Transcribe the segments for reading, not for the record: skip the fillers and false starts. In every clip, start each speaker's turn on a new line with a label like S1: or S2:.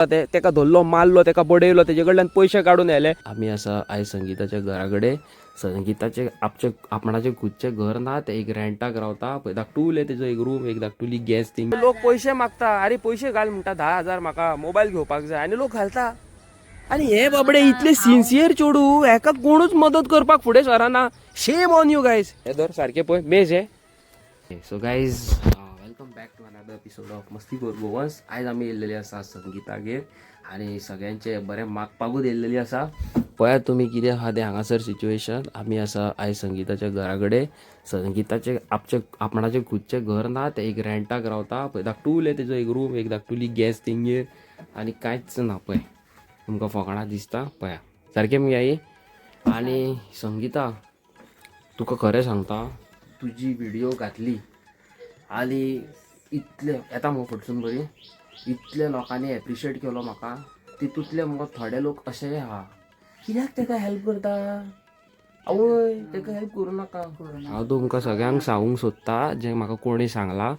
S1: ते तेका धरलो, मारलो, तेका बडयलो, तेजे कडल्यान पयशे काडून येले. आमी आसा आयज संगीताच्या घरा कडेन. संगीताचे आपचे आपणाचे खुदचें घर ना, ते एक रेंटाक रावता. पळय धाकटुले तेजो एक रूम, एक धाकटुली गॅस थिंग. लोक पयशे मागता, अरे पयशे घाल म्हणटा, 10,000 म्हाका मोबायल घेवपाक जाय, आनी लोक घालता. आनी हे बाबडे इतले सिन्सियर चेडू, हेका कोणूच मदत करपाक फुडें सरना. Shame on you guys. हे धर सारकें पळय, मेज हे. So guys, welcome back to another episode of मस्ती कर गोवन्स. आयज आमी येयल्लेली आसा संगीतागेर आनी सगळ्यांचे बरें मागपाकूच येयल्लेली आसा. पळयात तुमी कितें आहा तें हांगासर सिच्युएशन. आमी आसा आयज संगीताच्या घरा कडेन. संगीताचे आपचे आपणाचें खुदचें घर ना, ते एक रेंटाक रावता. पळय धाकटुले तेजो एक रूम, एक धाकटुली गॅस तेंगेर आनी कांयच ना. पळय तुमकां फकाणां दिसता, पळया सारकें मगे आई. आनी संगीता, तुका खरें सांगता, तुजी व्हिडिओ घातली आनी इतले येता मुगो फटसून बरी, इतले लोकांनी एप्रिशिएट केलो म्हाका. तितूंतले मुगो थोडे लोक अशेय आहा, कित्याक तेका हेल्प करता, आवय तेका हेल्प करूं नाका. हांव तुमकां सगळ्यांक सांगूंक सोदता, जें म्हाका कोणी सांगलां.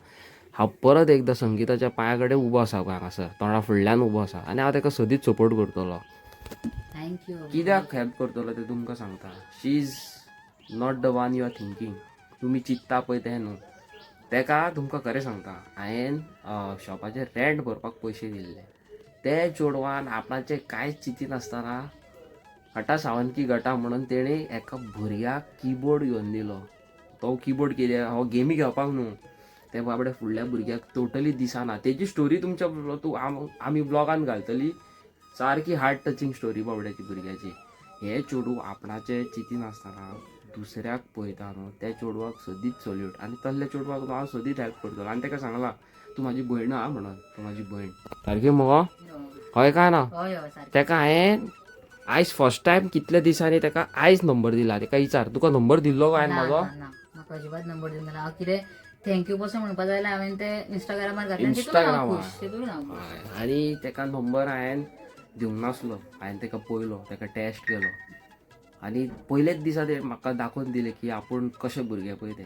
S1: हांव परत एकदां संगीताच्या पांया कडेन उबो आसा पळय हांगासर, तोंडा फुडल्यान उबो आसा आनी हांव तेका सदींच सपोर्ट करतलो.
S2: Thank you.
S1: कित्याक हेल्प करतलो तें तुमकां सांगता. She is not the one you are thinking. तुमी चिंत्ता पळय तें न्हू. तेका तुमकां खरें सांगता, हांवें शॉपाचें रेंट भरपाक पयशे दिल्ले. ते चेडवान आपणाचें कांयच चिंतिनासतना हटा सावन की गटा म्हणून तेणें एका भुरग्याक किबोर्ड घेवन दिलो. तो किबोर्ड कितें हो गेमी खेळपाक न्हू, ते बाबडे फुडल्या भुरग्याक टोटली दिसना. तेजी स्टोरी तुमच्या तूं आमी ब्लॉगान घालतली. सारकी हार्ट टचिंग स्टोरी बाबड्याची भुरग्याची. हे चेडूं आपणाचें चिंतिनासतना दुसऱ्याक पळयता न्हू, त्या चेडवाक सदींच सल्यूट. आनी तसल्या चेडवाक न्हू हांव सदींच हेल्प करतलो. आनी ताका सांगलां, तूं म्हाजी भयण आहा म्हणून, तूं म्हाजी भयण सारकी मगो, हय काय ना?
S2: हय हय सारकें.
S1: ताका हांवें आयज फर्स्ट टायम कितल्या दिसांनी ताका आयज नंबर दिला. ताका विचार, तुका नंबर दिल्लो काय
S2: ना.
S1: म्हाजो?
S2: ना ना, म्हाका अजिबात नंबर दिवंक ना. हांव कितें thank you पासून म्हणपा जाय जाल्यार हांवें ते इंस्टाग्रामार घातलें, तितून हांव
S1: इंस्टाग्रामार.
S2: खूश, तितून हांव खूश.
S1: हय, आनी ताका नंबर हांवें दिवंक नासलो. हांवें ताका पळयलो, ताका टेस्ट केलो आनी पयलेच दिसा ते म्हाका दाखोवन दिलें की आपूण कशें भुरगें पळय तें,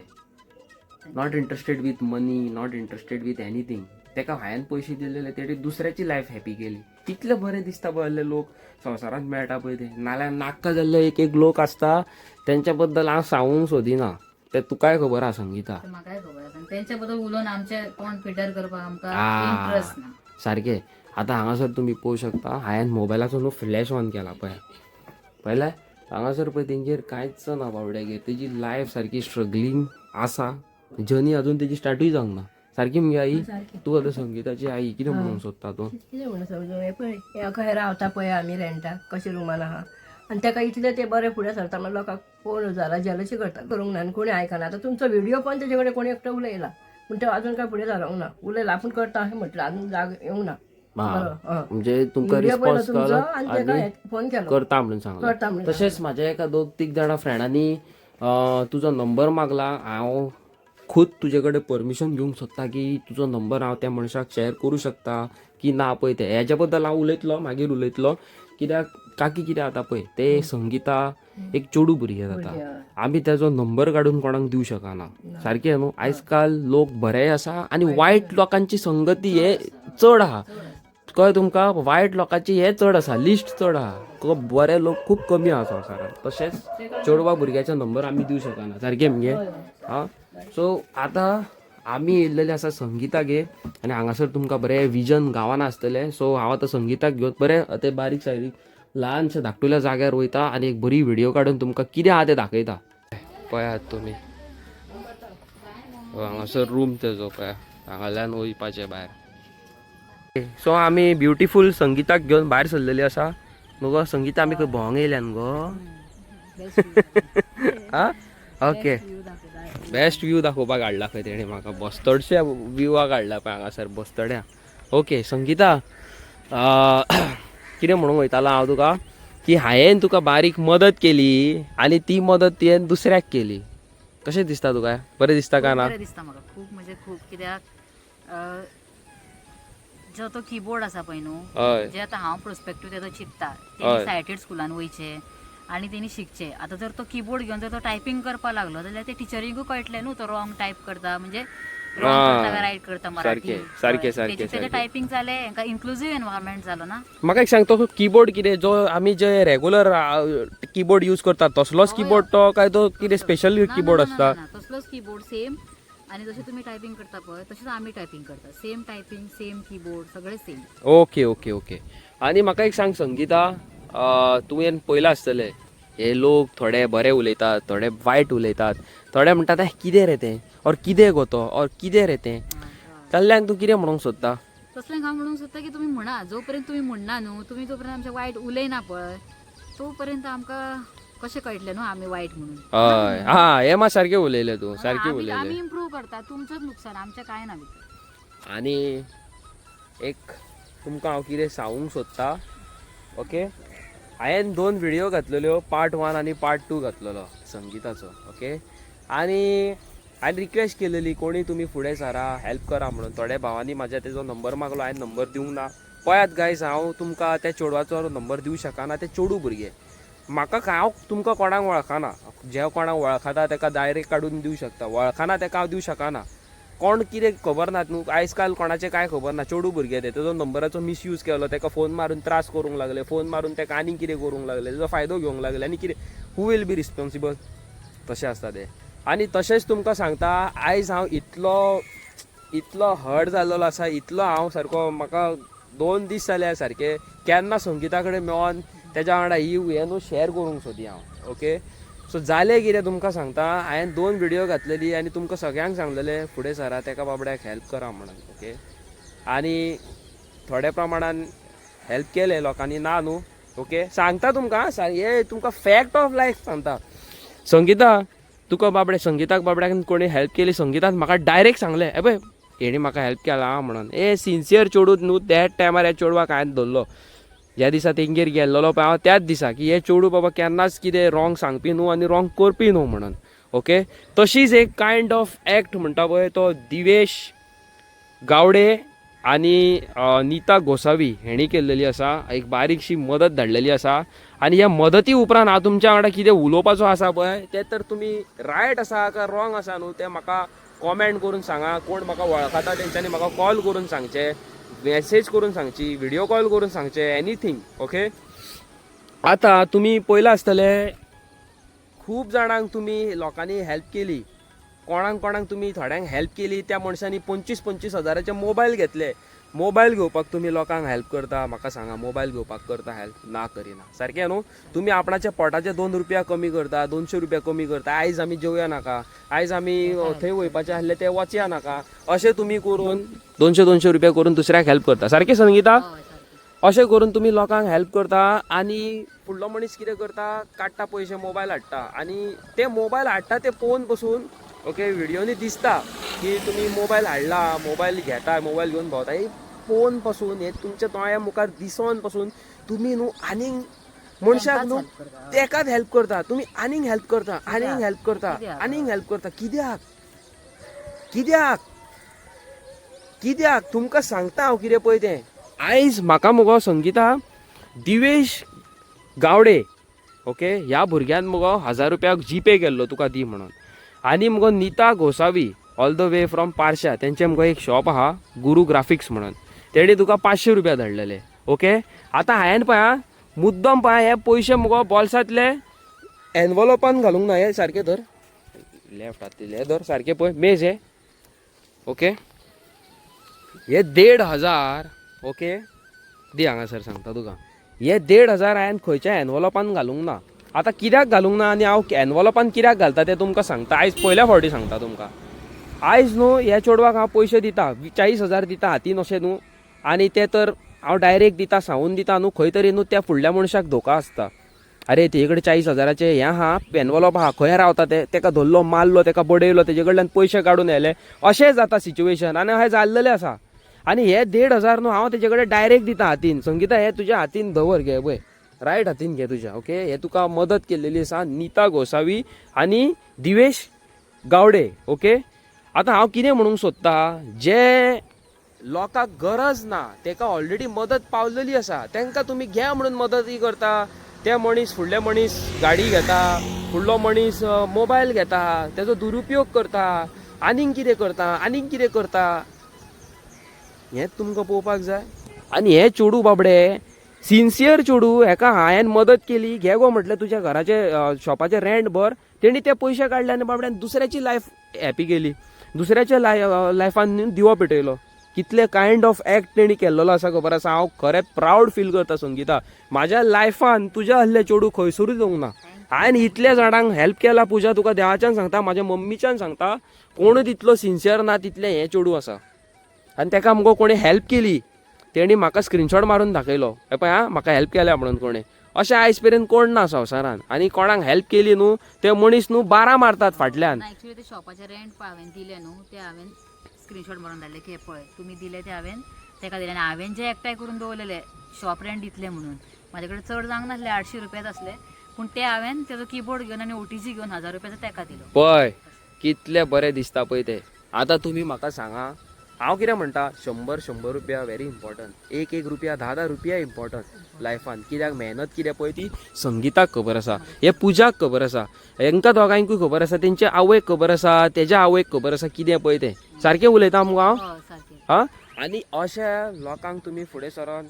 S1: not interested with money, not interested with anything. ताका हांवें पयशे दिलेले, तेणी दुसऱ्याची लायफ हॅपी केली. कितले बरें दिसता पळयल्ले लोक संवसारांत मेळटा पळय ते. नाल्यार नाका जाल्ले एक एक लोक आसता, तेंच्या बद्दल हांव सांगूंक सोदिना. ते तुकाय खबर आहा संगीता.
S2: ते म्हाकाय खबर आसा आनी तेंच्या बद्दल उलोवन आमचें तोंड पिड्ड्यार करपाक आमकां इंट्रस्ट ना.
S1: सारकें. आतां हांगासर तुमी पळोवंक शकता, हांवें मोबायलाचो न्हू फ्लॅश ऑन केला. पळय, पळयलें हांगासर पळय, तेंगेर कांयच ना बाबड्यागेर. तेजी लायफ सारकी स्ट्रगलींग आसा, जर्नी अजून तेजी स्टार्टूय जावंक ना सारकी. मगे आई, तूं आतां संगीताची आई, कितें म्हणूंक सोदता तूं?
S3: कितें म्हणून समजूं, हें पळय, हें खंय रावता पळय आमी रेंटाक कशें रुमान आहा आनी ताका इतलें तें बरें फुडें सरता म्हणल्यार लोकांक पळोवन जाला जेलसी करता, करूंक ना आनी कोणी आयकना. आतां तुमचो व्हिडियो पळोवन तेजे कडेन कोणी एकटो उलयला, पूण तो अजून काय फुडें सरोंक ना. उलयला आपूण करता अशें म्हटलें, अजून जाग येवंक ना. बरो, हय.
S1: म्हणजे तुमकां
S3: व्हिडिओ पळयलो
S1: रिस्पॉन्स
S3: तुमचो
S1: कळलो
S3: आनी ताका
S1: आनी
S3: फोन केलो.
S1: करता म्हणून सांगलें.
S3: करता म्हणून.
S1: तशेंच म्हाज्या एका दोग तीग जाणां फ्रेंडांनी तुजो नंबर मागला. हांव खुद तुजे कडेन परमिशन घेवंक सोदता की तुजो नंबर हांव त्या मनशाक शेअर करूं शकता की ना पळय तें. हेज्या बद्दल हांव उलयतलो, मागीर उलयतलो. कित्याक काकी, कितें जाता पळय ते, संगीता एक चेडूं भुरगें जाता, आमी तेजो नंबर काडून कोणाक दिवं शकना, सारकें न्हू? आयज काल लोक बरेय आसा आनी वायट लोकांची संगती हे चड आहा, कळ्ळें तुमकां? वायट लोकांची हे चड आसा, लिस्ट चड आहा, बरे लोक खूब कमी आहा संवसारांत. तशेंच चेडवा भुरग्याचो नंबर आमी दिवं शकना, सारकें मगे? आं, सो आतां आमी येयल्लेले आसा संगीतागेर आनी हांगासर तुमकां बरें विजन गांवान आसतलें. सो हांव आतां संगीताक घेवन बरें ते बारीक सायडीक ल्हानशा धाकटुल्या जाग्यार वयता आनी एक बरी व्हिडिओ काडून तुमकां कितें आहा तें दाखयता. पळयात तुमी, हांगासर रूम तेजो पळया, हांगाल्यान वयपाचें भायर. सो आमी ब्युटिफूल संगीताक घेवन भायर सरलेली आसा मगो. संगीता, आमी खंय भोंवंक येयल्यान गो? आं, ओके, बेस्ट व्यू दाखोवपाक हाडला खंय तेणी म्हाका, बस्तोडच्या व्यूवाक हाडला पळय हांगासर बस्तोड्या. ओके संगीता, कितें म्हणूंक वयतालो हांव तुका की हांवें तुका बारीक मदत केली आनी ती मदत तुवें दुसऱ्याक केली. कशें दिसता तुका? बरें दिसता काय ना?
S2: बरें दिसता म्हाका खूब, म्हणजे खूब. कित्याक जो तो किबोर्ड आसा पळय न्हू, जे आतां हांव प्रोस्पेक्टीव तेजो चिंत्ता, तेणी सायटेड स्कुलान वयचें आनी तेणी शिकचें. आतां जर तो किबोर्ड घेवन जर तो टायपींग करपाक लागलो जाल्यार ते टिचरींकूय कळटलें न्हू तो रॉंग टायप करता. म्हणजे रॉंग करता रायट करता मराठी.
S1: सारकें, सारकें, सारकें,
S2: तेजें
S1: सारकें.
S2: टायपिंग जालें, हेंका इन्क्लुजीव एनवायरमेंट जालो ना.
S1: म्हाका एक सांग, तो किबोर्ड कितें जो आमी जे रेगुलर किबोर्ड यूज करतात तसलोच किबोर्ड तो काय तो कितें स्पेशल
S2: ना, ना,
S1: किबोर्ड
S2: ना,
S1: आसता?
S2: ना, ना, तसलोच किबोर्ड सेम, आणि जशें तुमी टायपिंग करता पळय तशेंच आमी टायपिंग करता. सेम टायपिंग, सेम किबोर्ड, सगळें सेम.
S1: ओके ओके ओके आनी म्हाका एक सांग संगीता, तुवें पळयलां आसतलें हे लोक थोडे बरे उलयतात, थोडे वायट उलयतात, थोडे म्हणटात "eh, कितें रे तें और कितें गो तो और कितें रे तें", जाल्ल्यान तूं कितें म्हणूंक सोदता?
S2: तसलें हांव म्हणूंक सोदता की तुमी म्हणा, जो पर्यंत तुमी म्हणना न्हू, तुमी जो पर्यंत आमच्या वायट उलयना पळय तो पर्यंत आमकां कशें कळटलें न्हू आमी वायट म्हणून.
S1: हय, हा, हे मात सारकें उलयलें तूं, सारकें
S2: आमी
S1: उलयलें.
S2: आमी इम्प्रूव करता, तुमचोच नुकसान, आमचें कांय ना भितर.
S1: आनी एक तुमकां हांव कितें सांगूंक सोदता. ओके, हांवें दोन व्हिडियो घातलेल्यो, पार्ट 1 आनी पार्ट 2 घातलेलो संगीताचो. ओके, आनी हांवें रिक्वेस्ट केलेली कोणी तुमी फुडें सरा, हेल्प करा म्हणून. थोड्या भावांनी म्हाज्या तेजो नंबर मागलो, हांवें नंबर दिवंक ना. पळयात गायज, हांव तुमकां त्या चेडवाचो नंबर दिवं शकना. ते चेडूं भुरगें म्हाका काय, हांव तुमकां कोणाक वळखना. जे कोणाक वळखता तेका डायरेक्ट काडून दिवं शकता, वळखना तेका हांव दिवं शकना. कोण कितें खबर ना न्हू आयज काल, कोणाचें कांय खबर ना. चेडूं भुरगें तें, तेजो नंबराचो मिसयूज केलो, तेका फोन मारून त्रास करूंक लागले, फोन मारून तेका आनी कितें करूंक लागले, तेजो फायदो घेवंक लागले आनी कितें. हू will be responsible? तशें आसता तें. आनी तशेंच तुमकां सांगता, आयज हांव इतलो इतलो हर्ट जाल्लो आसा, इतलो हांव सारको, म्हाका 2 दीस जाले सारके केन्ना संगीता कडेन मेळोन तेज्या वांगडा ही हें न्हू शेअर करूंक सोदी हांव. ओके, सो जालें कितें तुमकां सांगता, हांवें 2 व्हिडियो घातलेली आनी तुमकां सगळ्यांक सांगलेलें फुडें सरा, तेका बाबड्याक हेल्प करा म्हणून. ओके, आनी थोड्या प्रमाणान हेल्प केलें लोकांनी, ना न्हू. ओके, सांगता तुमकां, हे तुमकां फॅक्ट ऑफ लायफ सांगता. संगीता तुका बाबडे, संगीताक बाबड्याक कोणी हेल्प केली, संगीतान म्हाका डायरेक्ट सांगलें, ए पळय हेणी म्हाका हेल्प केला आं म्हणून. ए सिन्सियर चेडूं न्हू, त्याच टायमार ह्या चेडवाक हांवें धरलो, ज्या दिसा तेंगेर गेल्लोलो पळय हांव त्याच दिसा, की हे चेडूं बाबा केन्नाच कितें रॉंग सांगपी न्हू आनी रॉंग करपी न्हू म्हणून. ओके, तशीच एक कायंड ऑफ एक्ट म्हणटा पळय तो दिवेश गावडे आनी नीता गोसावी हेणी केल्लेली आसा, एक बारीकशी मदत धाडलेली आसा. आनी ह्या मदती उपरांत हांव तुमच्या वांगडा कितें उलोवपाचो आसा पळय तें तर तुमी रायट आसा काय रॉंग आसा न्हू तें म्हाका कॉमेंट करून सांगा. कोण म्हाका वळखता तेंच्यांनी म्हाका कॉल करून सांगचें, मॅसेज करून सांगची, व्हिडियो कॉल करून सांगचें, एनीथींग. ओके, आतां तुमी पळयलां आसतलें खूब जाणांक तुमी लोकांनी हेल्प केली, कोणाक कोणाक तुमी थोड्यांक हेल्प केली, त्या मनशांनी 25-25 हजाराचे मोबायल घेतले. मोबायल घेवपाक तुमी लोकांक हेल्प करता, म्हाका सांगा मोबायल घेवपाक करता हेल्प? ना, करिना. सारकें न्हू? तुमी आपणाच्या पोटाचे 2 रुपया कमी करता, 200 रुपया कमी करता. आयज आमी जेवया नाका, आयज आमी थंय वयपाचें आसलें तें वचया नाका, अशें तुमी करून 200-200 रुपया करून दुसऱ्याक हेल्प करता. सारकें संगीता?
S2: हय सारकें.
S1: अशें करून तुमी लोकांक हेल्प करता आनी फुडलो मनीस कितें करता, काडटा पयशे, मोबायल हाडटा आनी ते मोबायल हाडटा ते पळोवन बसून, ओके, व्हिडियोनी दिसता की तुमी मोबायल हाडला, मोबायल घेता, मोबायल घेवन भोंवता, हे पळोवन पसून, हे तुमच्या दोळ्या मुखार दिसोन पसून तुमी न्हू आनीक मनशाक न्हू
S2: तेंकाच help करता.
S1: तेकाच हेल्प करता, तुमी आनीक हेल्प करता, आनीक हेल्प करता,
S2: कित्याक?
S1: आनीक हेल्प करता. कित्याक? कित्याक? कित्याक? तुमकां सांगता हांव कितें पळय तें. आयज म्हाका मुगो संगीता दिवेश गावडे, ओके, ह्या भुरग्यान मुगो 1000 रुपया जीपे केल्लो तुका दी म्हणून. आनी मुगो Nita Gosavi all the way from Parsha, तेंचें मुगो एक शॉप आहा गुरू ग्राफिक्स म्हणून, तेणी तुका 500 रुपया धाडलेले. ओके, आतां हांवें पळय आं, मुद्दम पळय हे पयशे मुगो बोल्सांतले एनवलॉपान घालूंक ना. हे सारकें धर, लेफ्ट हातीले धर सारकें पळय, मेज हे. ओके, हे 1500, ओके दी हांगासर सांगता तुका, हे 1500 हांवें खंयच्या एनवलॉपान घालूंक ना. आतां कित्याक घालूंक ना आनी हांव एनवलॉपान कित्याक घालता तें तुमकां सांगता, आयज पयल्या फावटी सांगता तुमकां. आयज न्हू ह्या चेडवाक हांव पयशे दिता, 40,000 दिता हातीन अशें न्हू, आनी ते तर हांव डायरेक्ट दिता, सांगून दिता न्हू, खंय तरी न्हू त्या फुडल्या मनशाक धोका आसता. अरे तेजे कडेन 40,000 हें आहा, एनवलॉप आहा, खंय रावता ते, तेका धरलो, मारलो, तेका बडयलो, तेजे कडल्यान पयशे काडून व्हेले, अशें जाता सिच्युएशन. आनी अशें जाल्लेलें आसा. आनी हे 1500 न्हू हांव तेजे कडेन डायरेक्ट दिता हातीन. संगीता हे तुज्या हातीन दवर, घे पळय, रायट हातीन घे तुज्या. ओके, हे तुका मदत केल्लेली आसा नीता गोसावी आनी दिवेश गावडे. ओके, आतां हांव कितें म्हणूंक सोदता, जे लोकांक गरज ना तेका ऑलरेडी मदत पावलेली आसा तेंकां तुमी घे म्हणून मदतूय करता. ते मनीस, फुडले मनीस गाडी घेता, फुडलो मनीस मोबायल घेता, तेजो दुरुपयोग करता. आनीक कितें करता, आनीक कितें करता, हें तुमकां पळोवपाक जाय. आनी हे चेडूं बाबडे सिन्सियर चेडूं, हेका हांवें मदत केली, घे गो म्हटलें तुज्या घराचें शॉपाचें रेंट भर, तेणी ते पयशे काडले आनी बाबड्यान दुसऱ्याची लायफ हॅपी केली, दुसऱ्याच्या लायफान दिवो पेटयलो. कितले कायंड ऑफ एक्ट तेणी केल्लो आसा खबर आसा. हांव खरें प्रावड फील करता संगीता, म्हाज्या लायफान तुज्या असलें चेडूं खंयसरूच येवंक ना. हांवें इतल्या जाणांक हेल्प केला पुजा, तुका देवाच्यान सांगता, म्हाज्या मम्मीच्यान सांगता, कोणूच इतलो सिन्सियर ना तितलें हें चेडूं आसा. आनी तेका मुगो कोणें हेल्प केली, तेणी म्हाका स्क्रिनशॉट मारून दाखयलो, हे पळय आं म्हाका हेल्प केल्या म्हणून कोणें. अशें आयज मेरेन कोण ना संवसारान. आनी कोणाक हेल्प केली न्हू ते मनीस न्हू बारा मारतात फाटल्यान.
S2: ना, एक्चुअली ते शॉपाचे रेंट पळय हांवें दिलें न्हू, ते हांवें स्क्रीनशॉट मारून धाडले की हे पळय तुमी दिले ते हांवें तेका दिले, आनी हांवें जे एकठांय करून दवरलेले शॉप रेंट दितले म्हणून, म्हाजे कडेन चड जावंक नासले, 800 रुपयाच आसले, पूण ते हांवें तेजो किबोर्ड घेवन आनी ओटीजी घेवन 1000 रुपयाचो तेका दिलो.
S1: पळय कितले बरें दिसता पळय ते. आतां तुमी म्हाका सांगा, हांव कितें म्हणटा, 100 100 रुपया व्हेरी इम्पॉर्टंट, एक एक रुपया, 10 10 रुपया इम्पॉर्टंट लायफान. कित्याक मेहनत कितें पळय ती संगीताक खबर आसा, हे पुजाक खबर आसा, हेंकां दोगांयकूय खबर आसा, तेंच्या आवयक खबर आसा, तेज्या आवयक खबर आसा कितें पळय तें. सारकें उलयता मुगो हांव?
S2: हय सारकें.
S1: हा, आनी अशा लोकांक तुमी फुडें सरोन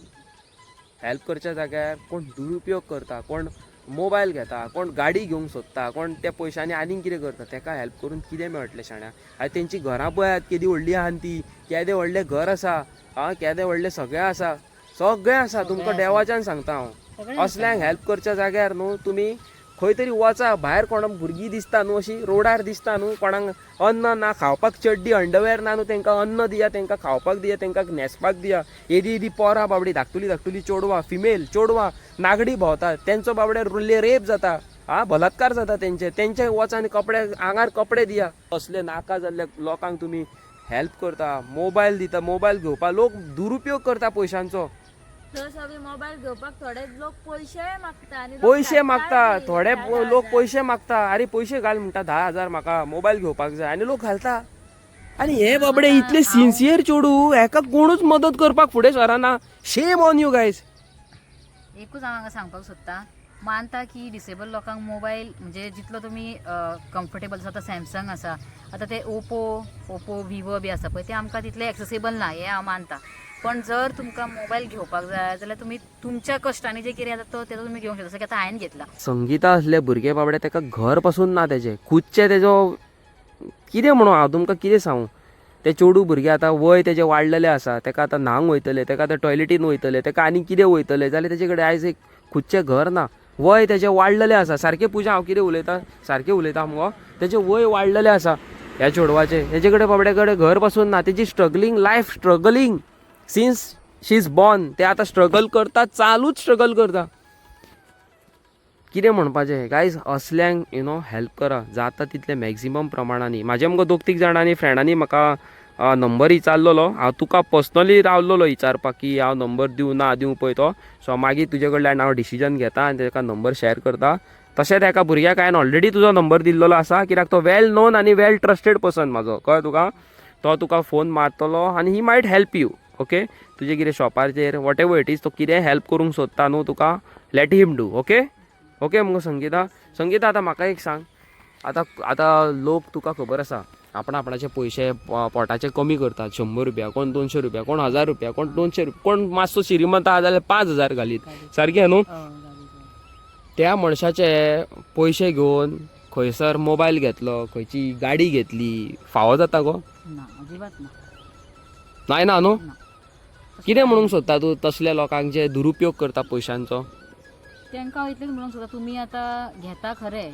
S1: हेल्प करच्या जाग्यार कोण दुरुपयोग करता, कोण मोबायल घेता, कोण गाडी घेवंक सोदता, कोण त्या पयशांनी आनीक कितें करता, तेका हेल्प करून कितें मेळटलें शाण्या? आनी तेंची घरां पळयात केदी व्हडली आहा ती, केदें व्हडलें घर आसा, आं केदें व्हडलें सगळें आसा, सगळें आसा. तुमकां देवाच्यान सांगता हांव, असल्यांक हेल्प करच्या जाग्यार न्हू तुमी खंय तरी वचा भायर, कोणाक भुरगीं दिसता न्हू अशी रोडार दिसता न्हू, कोणाक अन्न ना खावपाक, चड्डी अंडरवेर ना न्हू, तेंकां अन्न दिया, तेंकां खावपाक दिया, तेंकां न्हेसपाक दिया. येदी येदी पोरां बाबडी, धाकटुली धाकटुली चेडवां, फिमेल चेडवां नागडी भोंवतात, तेंचो बाबडे रेप जाता, आ बलात्कार जाता तेंचे, तेंचे वचा आनी कपडे आंगार कपडे दिया. असले नाका जाल्ले लोकांक तुमी हेल्प करता, मोबायल दिता, मोबायल घेवपाक लोक दुरुपयोग करता पयशांचो.
S4: प्लस आमी मोबायल घेवपाक थोडे लोक पयशे मागता आनी लोक
S1: पयशे
S4: घालताय
S1: मागता
S4: बी
S1: थोडे
S4: धा
S1: लोक
S4: हजार.
S1: पयशे मागता, अरे पयशे घाल म्हणटा, 10,000 म्हाका मोबायल घेवपाक जाय, आनी लोक घालता. आनी हे बाबडे इतले सिन्सियर चेडूं, हेका कोणूच मदत करपाक फुडें सरना. Shame on you guys.
S2: एकूच हांव हांगा सांगपाक सोदता, मानता की डिसेबल लोकांक मोबायल म्हणजे जितलो तुमी कम्फर्टेबल आसा, आतां सॅमसंग आसा, आतां ते ओप्पो ओप्पो विवो बी आसा पळय, ते आमकां तितले एक्सेसेबल ना, हें हांव मानता. पण जर तुमकां मोबायल घेवपाक जाय जाल्यार तुमी तुमच्या कश्टांनी जे कितें आसा तो तेजो तुमी घेवंक शकता, जसं की आतां हांवें घेतला.
S1: संगीता असले भुरगे बाबडे, तेका घर पासून ना, तेजें खुदचें तेजो कितें म्हणून हांव तुमकां कितें सांगू. ते चेडूं भुरगें आतां वय तेजें वाडलेलें आसा, तेका आतां न्हांक वयतलें, तेका आतां टॉयलेटीन वयतलें, तेका आनी कितें वयतलें जाल्यार तेजे कडेन आयज एक खुदचें घर ना. वय तेजें वाडलेलें आसा. सारकें पुजा हांव कितें उलयतां सारकें उलयता मुगो. तेजें वय वाडलेलें आसा ह्या चेडवाचें, तेजे कडेन बाबड्या कडेन घर पासून ना. तेजी struggling life, struggling since she is born, ते आतां स्ट्रगल करता, चालूच स्ट्रगल करता. कितें म्हणपाचें गायज, असल्यांक you know help करा जाता तितले मॅक्झिमम प्रमाणांनी. म्हाज्या मुगो दोग तीग जाणांनी फ्रेंडांनी म्हाका नंबर विचारलेलो, हांव तुका पर्सनली रावलेलो विचारपाक की हांव नंबर दिवं ना दिवं पळय तो. सो मागीर तुजे कडल्यान हांव डिसिजन घेता आनी ताका नंबर शेअर करता. तशेंच एका भुरग्याक हांवें ऑलरेडी तुजो नंबर दिल्लो आसा, कित्याक तो वेल नोन आनी वेल ट्रस्टेड पर्सन म्हाजो, कळ्ळें तुका. तो तुका फोन मारतलो आनी he might help you. Okay, तुजें कितें शॉपाचेर what ever it is, तो कितें हेल्प करूंक सोदता न्हू तुका, let him do. Okay okay मुगो संगीता. संगीता आतां म्हाका एक सांग, आतां आतां लोक तुका खबर आसा आपण आपणाचे पयशे पोटाचे कमी करतात, 100 रुपया कोण, 200 रुपया कोण, 1000 रुपया कोण, 200 रुपया कोण, मातसो श्रीमंत आहा जाल्यार 5000 घालीत, सारकें न्हू. त्या मनशाचे पयशे घेवन खंयसर मोबायल घेतलो, खंयची गाडी घेतली, फावो जाता गो?
S2: ना, अजिबात ना.
S1: नाय ना न्हू.
S2: ना.
S1: कितें म्हणूंक सोदता तूं तसल्या लोकांक जे दुरुपयोग करता पयशांचो?
S2: तांकां हांव इतलेंच म्हणूंक सोदता, तुमी आतां घेता खरें,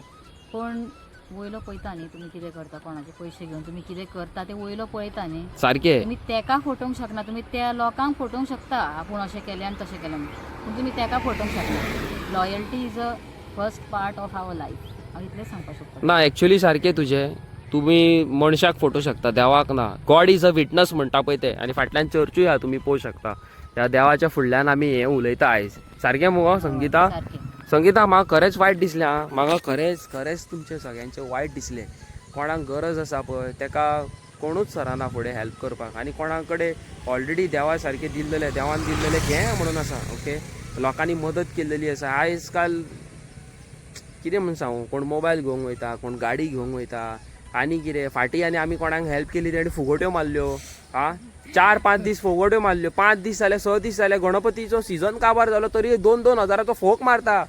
S2: पूण वयलो पळयता न्ही तुमी कितें करता, कोणाचे पयशे घेवन तुमी कितें करता ते वयलो पळयता न्ही.
S1: सारकें.
S2: तुमी तेका फटोवंक शकना, तुमी त्या लोकांक फटोवंक शकता आपूण अशें केलें आनी तशें केलें म्हणून, पूण तुमी तेका फटोवंक शकना. Loyalty is a first part of our life, हांव इतलेंच सांगपाक सोदता.
S1: ना, एक्चुअली सारकें तुजें, तुमी मनशाक फटोवंक शकता, देवाक ना. गॉड is a witness म्हणटा पळय तें, आनी फाटल्यान चर्चूय आहा, तुमी पळोवंक शकता. त्या देवाच्या फुडल्यान आमी हें उलयता आयज, सारकें मुगो संगीता?
S2: सारकें.
S1: संगीता, म्हाका खरेंच वायट दिसलें आं, म्हाका खरेंच खरेंच तुमचें सगळ्यांचें वायट दिसलें. कोणाक गरज आसा पळय तेका कोणूच सरना फुडें हेल्प करपाक, आनी कोणा कडेन ऑलरेडी देवा सारकें दिल्लेलें, देवान दिल्लेलें घे म्हणून आसा. ओके, लोकांनी मदत केल्लेली आसा. आयज काल कितें म्हूण सांगू, कोण मोबायल घेवंक वयता, कोण गाडी घेवंक वयता, आनी कितें फाटीं आनी आमी कोणाक हेल्प केली तेणी फुगोट्यो मारल्यो. आ, 4-5 दीस फुगोट्यो मारल्यो, 5 दीस जाले, 6 दीस जाले, गणपतीचो सिजन काबार जालो तरी 2-2 हजाराचो फोक मारता,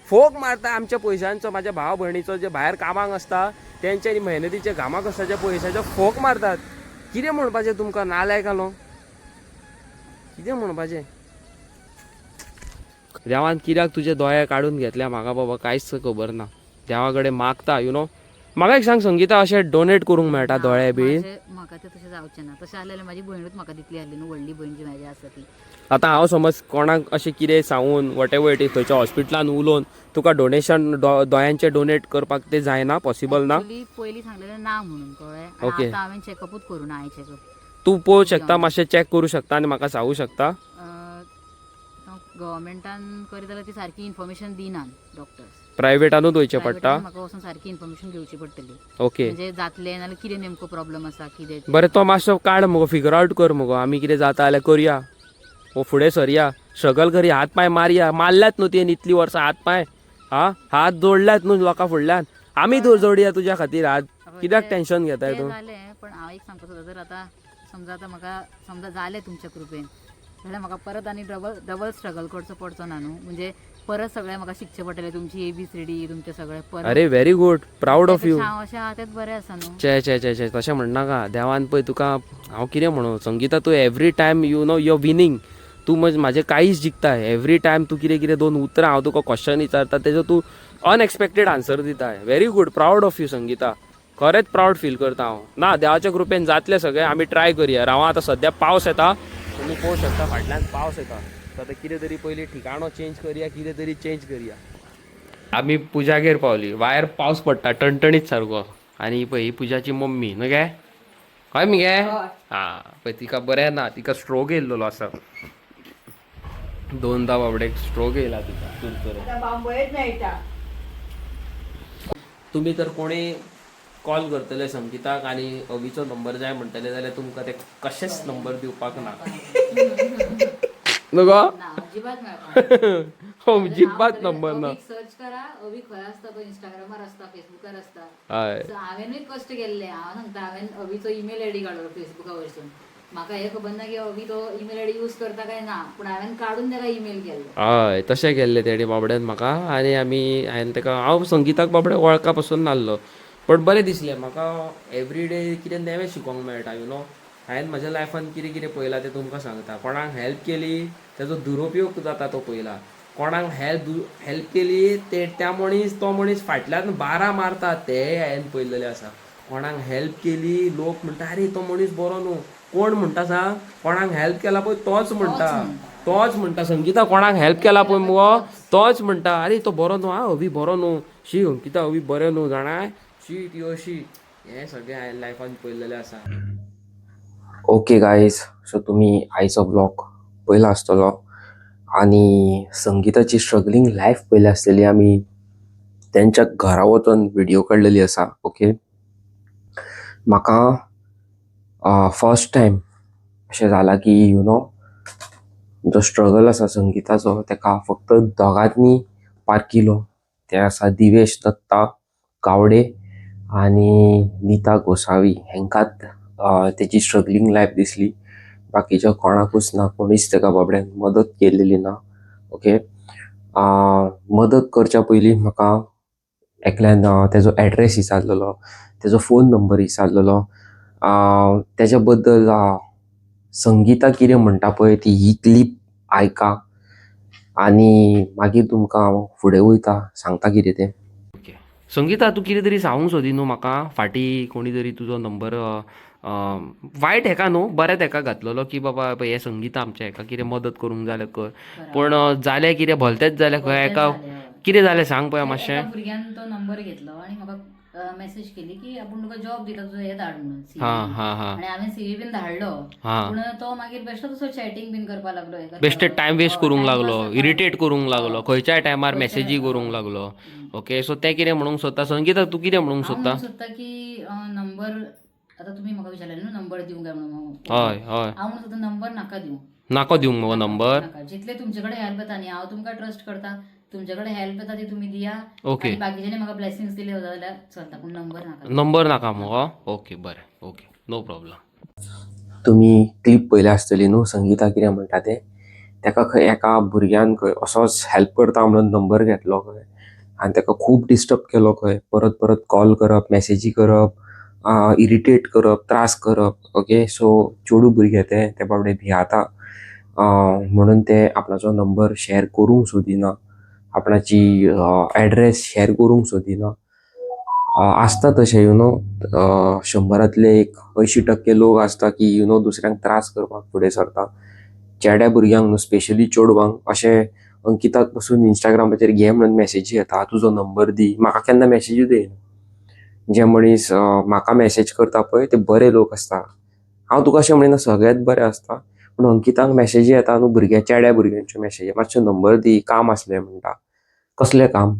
S1: फोक मारता आमच्या पयशांचो. माझ्या भाव भयणीचो जे भायर कामाक आसता तेंच्या मेहनतीचे घामा कष्टाच्या पयशाचो फोक मारतात. कितें म्हणपाचें तुमकां नालायकांनो, कितें म्हणपाचें? देवान कित्याक तुजे दोळे काडून घेतल्या म्हाका बाबा कांयच खबर ना. देवा कडेन मागता, you know. म्हाका एक सांग संगीता, अशें डोनेट करूंक मेळटा दोळे बी?
S2: म्हाका ते तशें जावचें ना. तशें जालें जाल्यार म्हाजी भयणूच म्हाका दितली आसली न्हू, व्हडली भयण जी म्हाजी आसा ती.
S1: आतां हांव समज कोणाक अशें कितें सांगून what ever it is खंयच्या हॉस्पिटलान उलोवन तुका डोनेशन दोळ्यांचें डोनेट करपाक तें जायना, पॉसिबल ना?
S2: Actually पयलीं सांगलेलें ना म्हणून, कळ्ळें? आनी आतां हांवें चॅकअपूच करूं ना, I checkup.
S1: तूं पळोवंक शकता, मातशें चॅक करूं शकता आनी म्हाका सांगू शकता?
S2: गव्हर्मेंटान करीत जाल्यार ती सारकी इन्फॉर्मेशन दिनात डॉक्टर्स.
S1: प्रायवेटानूच वयचें पडटा.
S2: म्हाका वचून सारकी इन्फॉर्मेशन घेवची पडटली. म्हणजे जातलें नाल्यार कितें नेमको प्रॉब्लम आसा कितें तें.
S1: बरें, तो मातसो काड मुगो, फिगर आवट कर मुगो. आमी कितें जाता जाल्यार करुया, वो फुडें सरया, स्ट्रगल करया, हात पांय मारया. मारल्यात न्हू तुवें इतलीं वर्सां हात पांय, हा, हात जोडल्यात न्हू लोकां फुडल्यान, आमी जोडया तुज्या खातीर हात. कित्याक टेंशन घेताय
S2: तें
S1: तूं?
S2: जालें, पण हांव एक सांगपाक सोदता, जर आतां समजा आतां म्हाका समजा जालें तुमच्या कृपेन जाल्यार म्हाका परत आनी डबल डबल स्ट्रगल करचो पडचो ना न्हू? म्हणजे परत सगळें म्हाका शिकचें पडटलें, तुमची ABCD, तुमचें सगळें परत.
S1: अरे, very good, proud of you.
S2: त्यापेक्षा हांव अशें आहा तेंच बरें आसा न्हू.
S1: चे चे चे चे, तशें म्हणनाका. देवान पळय तुका, हांव कितें म्हणू संगीता, तूं every time you know you winning. तूं म्हाजें काळीज जिखता एवरी टायम. तूं कितें कितें दोन उतरां हांव तुका क्वेश्चन विचारता तेजो तूं अनएक्सपेक्टेड आन्सर दिता. Very good, proud of you Sangeeta. खरेंच प्रावड फील करता हांव. ना, देवाच्या कृपेन जातलें सगळें, आमी ट्राय करया. राव, आतां सद्या पावस येता, तुमी पळोवंक शकता फाटल्यान पावस येता. सो आतां कितें तरी पयलीं ठिकाणो चेंज करया, कितें तरी चेंज करया. आमी पुजागेर पावली, भायर पावस पडटा टणटणीत सारको. आनी पळय ही पुजाची मम्मी न्हू गे? हय मगे? हा, पळय तिका बरें ना, तिका स्ट्रोक येयल्लो आसा. दोनदा बाबडेक स्ट्रोक येयला तिका चुरचुरे.
S3: बांबोळेच मेळटा.
S1: तुमी तर कोणी कॉल करतले संगीताक आनी अवीचो नंबर जाय म्हणटले जाल्यार तुमकां ते कशेच नंबर दिवपाक ना न्हू गो?
S2: ना, अजिबात मेळपाक ना.
S1: हो, अजिबात नंबर ना.
S2: सर्च करा, अवी खंय आसता तो, इंस्टाग्रामार आसता, फेसबुकार आसता. So, हांवेनूय कश्ट केल्ले. हांव सांगता, हांवें अवीचो ईमेल आयडी काडलो फेसबुका वयरसून. म्हाका हें खबर ना की अवी तो ईमेल आयडी यूज करता काय ना, पूण हांवें काडून ताका ईमेल केल्लो.
S1: हय, तशें केल्लें तेणी बाबड्यान म्हाका. आनी आमी हांवें ताका, हांव संगीताक बाबडे वळखा पासून नासलो, बट बरें दिसलें म्हाका. एवरी डे कितें नवें शिकोंक मेळटा, you know. हांवें म्हज्या लायफान कितें कितें पळयलां तें तुमकां सांगता. कोणाक हेल्प केली तेजो दुरुपयोग जाता तो पळयला. कोणाक हेल्प केली ते त्या मनीस तो मनीस फाटल्यान बारा मारता तेय हांवें पळयलेलें आसा. कोणाक हेल्प केली लोक म्हणटा, आरे तो मनीस बरो न्हू. कोण म्हणटा सांग? कोणाक हेल्प केला पळय तोच म्हणटा, तोच म्हणटा. संगीता, कोणाक हेल्प केला पळय मुगो तोच म्हणटा, आरे तो बरो न्हू, आ अवी बरो न्हू, शी अंकिता अवी बरें न्हू जाणाय, शी ती अशी. हें सगळें हांवें लायफान पळयलेलें आसा.
S5: ओके गायज, सो तुमी आयचो ब्लॉग पळयला आसतलो आनी संगीताची स्ट्रगलींग लायफ पळयली आसतली. आमी तेंच्या घरा वचोन व्हिडिओ काडलेली आसा. ओके, म्हाका फर्स्ट टायम अशें जालां की you know जो स्ट्रगल आसा संगीताचो तेका फक्त दोगांनी पारखिलो, ते आसा दिवेश दत्ता गावडे आनी नीता गोसावी. हेंकात तेजी स्ट्रगलींग लायफ दिसली, बाकीच्या कोणाकूच ना. कोणीच तेका बाबड्यान मदत केलेली ना. ओके, मदत करच्या पयलीं म्हाका एकल्यान तेजो एड्रेस विचारलेलो, तेजो फोन नंबर विचारलेलो. तेज्या बद्दल संगीता कितें म्हणटा पळय ती ही क्लीप आयका आनी मागीर तुमकां हांव फुडें वयता सांगता कितें तें.
S1: ओके संगीता, तूं कितें तरी सांगूंक सोदी न्हू म्हाका. फाटीं कोणी तरी तुजो नंबर वायट हेका न्हू, बऱ्या हेका घातलेलो की बाबा पळय हें संगीता आमचें, हेका कितें मदत करूंक जाल्यार कर. पूण जालें कितें, भलतेंच जालें खंय. हेका कितें जालें सांग पळय मातशें.
S2: एका भुरग्यान तो नंबर घेतलो आनी म्हाका मेसेज केली की आपूण तुका जॉब दिता, तुजो हें धाड म्हणून CV.
S1: हां हां हां
S2: आनी हांवें सीवी बीन धाडलो, पूण तो मागीर बेश्टो तसो चॅटींग बीन करपाक लागलो, हें करपाक
S1: बेश्टे
S2: लागलो.
S1: टायम वेस्ट
S2: हय,
S1: करूंक
S2: time
S1: लागलो,
S2: pass करपाक
S1: इरिटेट करूंक लागलो, खंयच्याय टायमार मॅसेजी करूंक लागलो. ओके, सो तें कितें म्हणूंक सोदता संगीता, तूं कितें म्हणूंक
S2: हांव
S1: सोदता?
S2: म्हणूंक सोदता की नंबर, आतां तुमी म्हाका विचारलें न्हू नंबर दिवंक काय म्हणून.
S1: हय हय
S2: हांव म्हणूंक सोदता नंबर नाका दिवं.
S1: नाका दिवंक मगो नंबर.
S2: नाका. जितले तुमचे कडेन हेल्प येता न्ही, हांव तुमकां ट्रस्ट करता, तुमचे कडेन हेल्प येता ती तुमी दिया.
S1: ओके.
S2: आनी बाकीच्यांनी म्हाका ब्लेसिंग्स दिले जाल्यार चलता, पूण नंबर नाका.
S1: नंबर नाका मगो. ओके, बरें, ओके, नो प्रॉब्लम. तुमी क्लिप पळयल्या आसतली न्हू, संगीता कितें म्हणटा तें. ताका खंय एका भुरग्यान खंय असोच हेल्प करता म्हणून नंबर घेतलो खंय आनी ताका खूब डिस्टर्ब केलो खंय. परत परत कॉल करप, मॅसेजी करप, इरिटेट करप, त्रास करप. ओके, सो चेडूं भुरगें तें, तें बाबडें भियाता म्हणून तें आपणाचो नंबर शेअर करूंक सोदिना, आपणाची एड्रेस शेअर करूंक सोदिना. आसता तशें, you know, 100रांतले एक 80% लोक आसता की you know दुसऱ्यांक त्रास करपाक फुडें सरता. चेड्या भुरग्यांक न्हू, स्पेशली चेडवांक. अशें अंकिताक पसून इंस्टाग्रामाचेर घे म्हणून मॅसेजी येता, तुजो नंबर दी. म्हाका केन्ना मॅसेजूच येयना. जे मनीस म्हाका मॅसेज करता पळय, ते बरे लोक आसता. हांव तुका अशें म्हणिना सगळेच बरे आसता, पूण अंकिताक मॅसेजी येता न्हू भुरग्या, चेड्या भुरग्यांच्यो मॅसेजी, मातशें नंबर दी, काम आसलें म्हणटा. कसलें काम,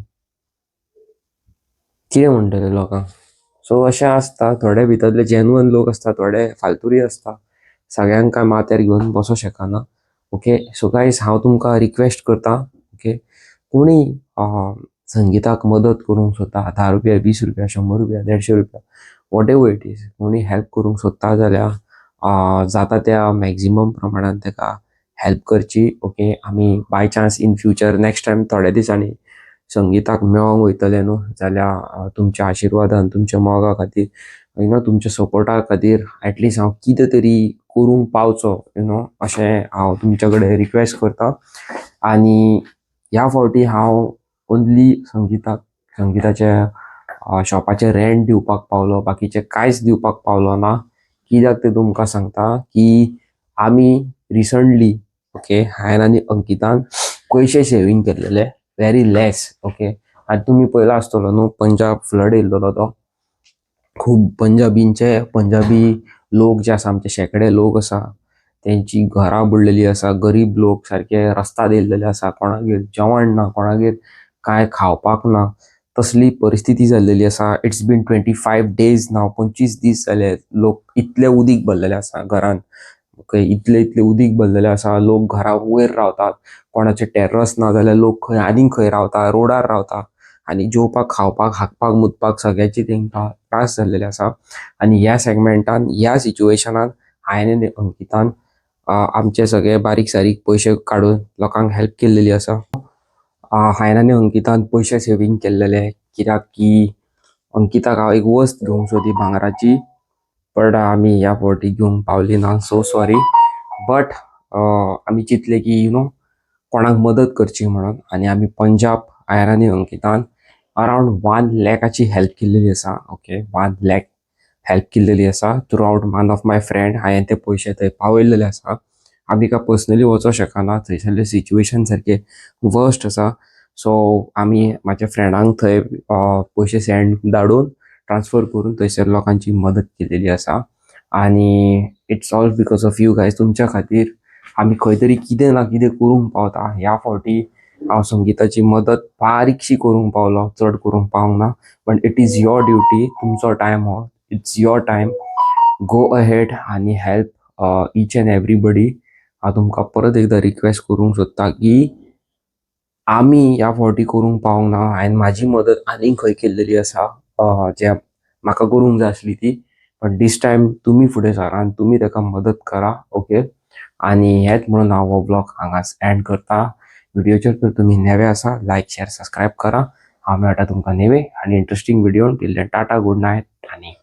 S1: कितें म्हणटले लोकांक? सो अशें आसता, थोडे भितरले जेन्युअन लोक आसता, थोडे फालतूय आसता. सगळ्यांक काय माथ्यार घेवन बसो शकना. ओके, सो गायज, हांव तुमकां रिक्वेस्ट करता, ओके, कोणी संगीताक मदत करूंक सोदता, 10 रुपया, 20 रुपया, 100 रुपया, 150 रुपया, what ever it is, कोणी हेल्प करूंक सोदता जाल्यार जाता त्या मॅक्झिमम प्रमाणान ताका हेल्प करची. ओके, आमी by chance in future next time थोड्या दिसांनी संगीताक मेळोंक वयतले न्हू जाल्यार तुमच्या आशिर्वादान, तुमच्या मोगा खातीर, you know, तुमच्या सपोर्टा खातीर एटलिस्ट हांव कितें तरी करूंक पावचो, you know, अशें हांव तुमच्या कडेन रिक्वेस्ट करता. आनी ह्या फावटी हांव ओन्ली संगीताक, संगीताच्या शॉपाचें रेंट दिवपाक पावलो, बाकीचें कांयच दिवपाक पावलो ना. कित्याक तें तुमकां सांगता की आमी रिसंटली, ओके, हांवें आनी अंकितान पयशे सेवींग केल्लेले, व्हेरी लेस. ओके, आनी तुमी पळयला आसतलो न्हू, पंजाब फ्लड येयल्लो तो खूब पंजाबींचे, पंजाबी लोक जे आसा, आमचे शेंकडे लोक आसा, तेंची घरां बुडलेली आसा. गरीब लोक सारके रस्त्यार येयल्लेले आसा. कोणागेर जेवण ना, कोणागेर कांय खावपाक ना, तसली परिस्थिती जाल्लेली आसा. It's been 25 days now. 25 दीस जाले, लोक इतले उदीक भरलेले आसा घरान. ओके, इतले इतले उदीक भरलेले आसा. लोक घरा वयर रावतात, कोणाचे टेरस ना जाल्यार लोक खंय आनीक खंय रावता, रोडार रावता आनी जेवपाक, खावपाक, हागपाक, मुतपाक सगळ्याची तेंकां त्रास जाल्लेले आसा. आनी ह्या सेगमेंटान, ह्या सिच्युएशनान हांवें आनी अंकितान आमचे सगळे बारीक सारीक पयशे काडून लोकांक हेल्प केल्लेली आसा. हांवें आनी अंकितान पयशे सेवींग केल्लेले, कित्याक की अंकिताक हांव एक वस्त घेवंक सोदी भांगराची, बट आमी ह्या फावटी घेवंक पावली ना. सो सॉरी, बट आमी चिंतलें की you know कोणाक मदत करची म्हणून आनी आमी पंजाब, हांवें आनी अंकितान अरावंड 1 लॅकाची हेल्प केल्लेली आसा. ओके, 1 लॅक हेल्प केल्लेली आसा throughout one of my friend. हांवें ते पयशे थंय पावयल्लेले आसा. आमी काय पर्सनली वचोंक शकना, थंयसरलें सिच्युएशन सारकें वर्स्ट आसा. सो आमी म्हाज्या फ्रेंडांक थंय पयशे सेंड धाडून, ट्रान्सफर करून थंयसर लोकांची मदत केलेली आसा. आनी it's all because of you guys. तुमच्या खातीर आमी खंय तरी कितें ना कितें करूंक पावता. ह्या फावटी हांव संगीताची मदत बारीकशी करूंक पावलो, चड करूंक पावंक ना, but it is your duty. तुमचो टायम हो, it's your time, go ahead आनी हेल्प इच एंड एवरीबडी. हांव तुमकां परत एकदां रिक्वेस्ट करूंक सोदता की आमी ह्या फावटी करूंक पावंक ना. हांवें म्हाजी मदत आनीक खंय केल्लेली आसा, जे म्हाका करूंक जाय आसली ती, पण दीस टायम तुमी फुडें सरा आनी तुमी ताका मदत करा. ओके, आनी हेच म्हणून हांव हो ब्लॉग हांगाच एंड करता. व्हिडिओचेर जर तुमी नवे आसा, लायक, शेअर, सबस्क्रायब करा. हांव मेळटा तुमकां नवे आनी interesting video. Till then, tata, good night आनी